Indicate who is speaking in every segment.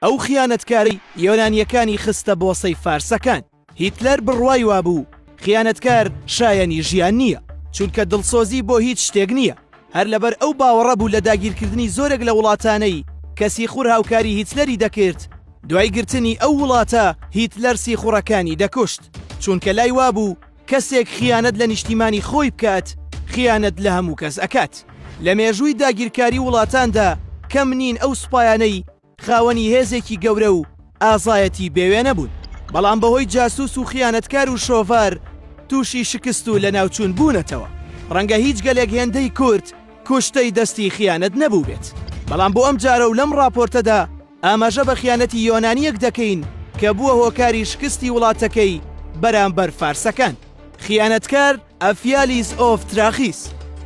Speaker 1: ئەو خیانەتکارەی یۆنانییەکانی خستە بۆسەی فارسەکان. هیتلەر بڕوای وابوو خیانەتکار شایەنی ژیان نییە، چونکە دڵسۆزی بۆ هیچ شتێک نییە. هەر لەبەر ئەو باوەڕە بوو لە داگیرکردنی زۆرێک لە وڵاتانەی کە سیخوڕ هاوکاری هیتلەری دەکرد، دوای گرتنی ئەو وڵاتە هیتلەر سیخوڕەکانی دەکوشت، چونکە لای وابوو کەسێک خیانەت لە نیشتیمانی خۆی بکات خیانەت لە هەموو کەس ئەکات. لە مێژووی داگیرکاری وڵاتاندا کەم نین ئەو سوپایانەی خاوەنی هێزێکی گەورە و ئازایەتی بێوێنە بوون، بەڵام بەهۆی جاسوس و خیانەتکار و شۆڤار تووشی شکست و لەناوچوون بوونەتەوە. ڕەنگە هیچ گەلێک هێندەی کورد کوشتەی دەستی خیانەت نەبووبێت، بەڵام بۆ ئەم جارە و لەم ڕاپۆرتەدا ئاماژە بە خیانەتی یۆنانییەک دەکەین کە بووە هۆکاری شکستی وڵاتەکەی بەرامبەر فارسەکان. خیانەتکار ئەفیالیس ئۆف تراخیس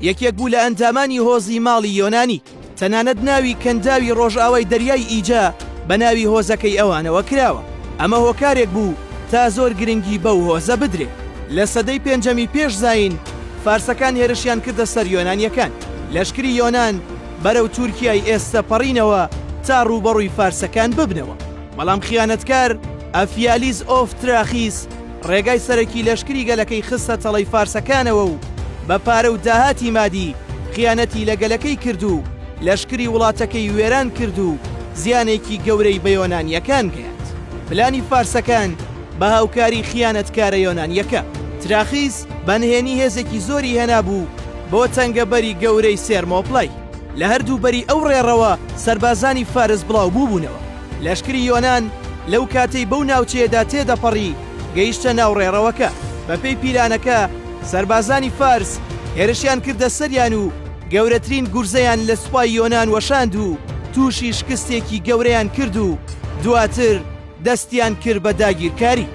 Speaker 1: یەکێک بوو لە ئەندامانی هۆزی ماڵی یۆنانی، تەنانەت ناوی کەنداوی ڕۆژئاوای دەریای ئیجە بە ناوی هۆزەکەی ئەوانەوە کراوە، ئەمە هۆکارێک بوو تا زۆر گرنگی بەو هۆزە بدرێ. لە سەدەی پێنجەمی پێش زایین فارسەکان هێرشیان کردە سەر یۆنانییەکان، لەشکری یۆنان بەرەو تورکیای ئێستە پەڕینەوە تا ڕووبەڕووی فارسەکان ببنەوە، بەڵام خیانەتکار ئەفیالیس ئۆف تراخیس ڕێگای سەرەکی لەشکری گەلەکەی خستە تەڵەی فارسەکانەوە و بە پارە و داهاتی مادی خیانەتی لە گەلەکەی کرد و لەشکری وڵاتەکەی وێران کرد و زیانێکی گەورەی بە یۆنانییەکان گەیاند. پلانی فارسەکان بە هاوکاری خیانەتکارە یۆنانییەکە، تراخیس بە نهێنی هێزێکی زۆری هێنابوو بۆ تەنگەبەری گەورەی سێرمۆپلای. لە هەردوو بەری ئەو ڕێڕەوە سەربازانی فارس بڵاو بووبوونەوە. لەشکری یۆنان لەو کاتەی بەو ناوچەیەدا تێدەپەڕی گەیشتە ناو ڕێڕەوەکە. بەپێی پیلانەکە سەربازانی فارس هێرشیان کردە سەریان و گەورەترین گورزەیان لە سوپای یۆنان وەشاند و تووشی شکستێکی گەورەیان کرد و دواتر دەستیان کرد بە داگیرکاری.